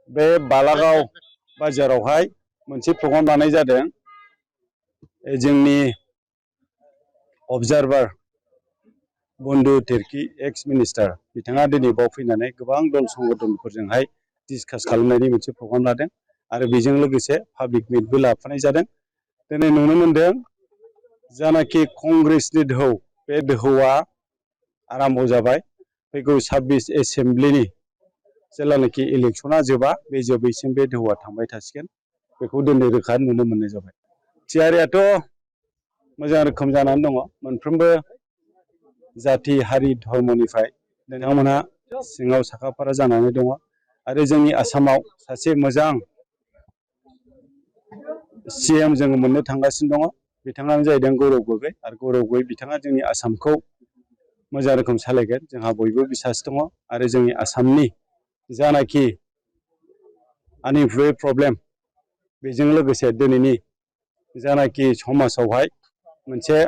बे बालागाव बाजारावहाय मोनसे प्रग्राम लानाय जादों। जोंनि अबजार्भार बंडु तिर्की एक्स मिनिस्टार बिथाङा दिनै बाव फैनानै गोबां दल संगठनफोरजोंहाय डिसकास खालामनायनि मोनसे प्रग्राम लादों आरो बेजों लोगोसे पाब्लिक मिटबो लाफानाय जादों। दिनै नुनो मोनदों जानाखि कंग्रेसनि दोहौ बे दोहौआ आराम्भ जाबाय। फैगौ 26 एसेम्बलिनि जेलानाखि इलेक्शना जोबा बे जोबैसिम बे दोहौआ थांबाय थासिगोन बेखौ दिनै रोखा नुनो मोननाय जाबाय। थियारियाथ' मोजां रोखोम जानानै दङ। मोनफ्रोमबो जाति हारि धर्मनिफ्राय बिथांमोनहा सिङाव साखाफारा जानानै दङ आरो जोंनि आसामाव सासे मोजां सीएम जोङो मोननो थांगासिनो दङ। बिथाङानो जाहैदों गौरव गगৈ आरो गौरव गगै बिथाङा जोंनि आसामखौ मोजां रोखोम सालायगोन जोंहा बयबो बिसास दङ आरो जोंनि आसामनि जानाखि आनइमप्लयड प्रब्लेम बेजों लोगोसे दिनैनि जानाखि समाजावहाय मोनसे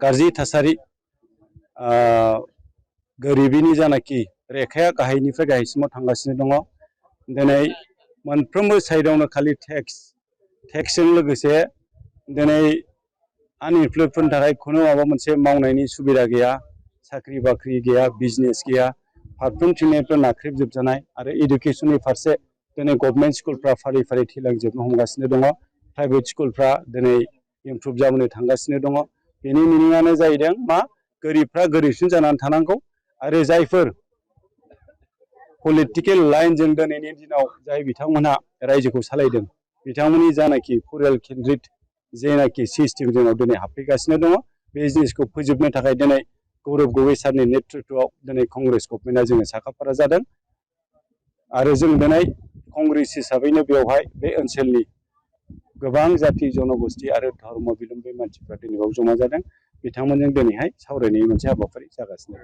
गाज्रि थासारि गोरिबिनि जानाखि रेखाया गाहायनिफ्राय गाहायसिमाव थांगासिनो दङ। दिनै मोनफ्रोमबो साइडआवनो खालि टेक्सजों लोगोसे दिनै आनइमप्लयडफोरनि थाखाय खुनु माबा मोनसे मावनायनि सुबिदा गैया, साख्रि बाख्रि गैया, बिजनेस गैया, फारफ्रोमथिंनिफ्राय नाख्रेबजोबजानाय आरो इडुकेसननि फारसे दिनै गभर्नमेन्ट स्कुलफ्रा फारि फारि थैलांजोबनो हमगासिनो दङ। प्राइभेट स्कुलफ्रा दिनै इमप्रुभ जाबोनो थांगासिनो दङ। बेनि मिनिङानो जाहैदों मा गोरिबफ्रा गोरिबसिन जानानै थानांगौ आरो जायफोर पलिटिकेल लाइनजों दिनैनि दिनाव जाय बिथांमोनहा रायजोखौ सालायदों बिथांमोननि जानाखि फरियाल केन्द्रित जेनाखि सिस्टेम जोंनाव दिनै हाबफैगासिनो दङ बे जिनिसखौ फोजोबनो थाखाय दिनै गौरव गगৈ सारनि नेतृत्वआव दिनै कंग्रेस गभर्नमेन्टआ जोङो साखाफारा जादों आरो जों दिनै कंग्रेस हिसाबैनो बेवहाय बे ओनसोलनि गोबां जाति जनगोष्ठी आरो धर्म बिलम्बि मानसिफ्रा दिनै बाव जमा जादों। बिथांमोनजों दिनैहाय सावरायनायनि मोनसे हाबाफारि जागासिनो दं।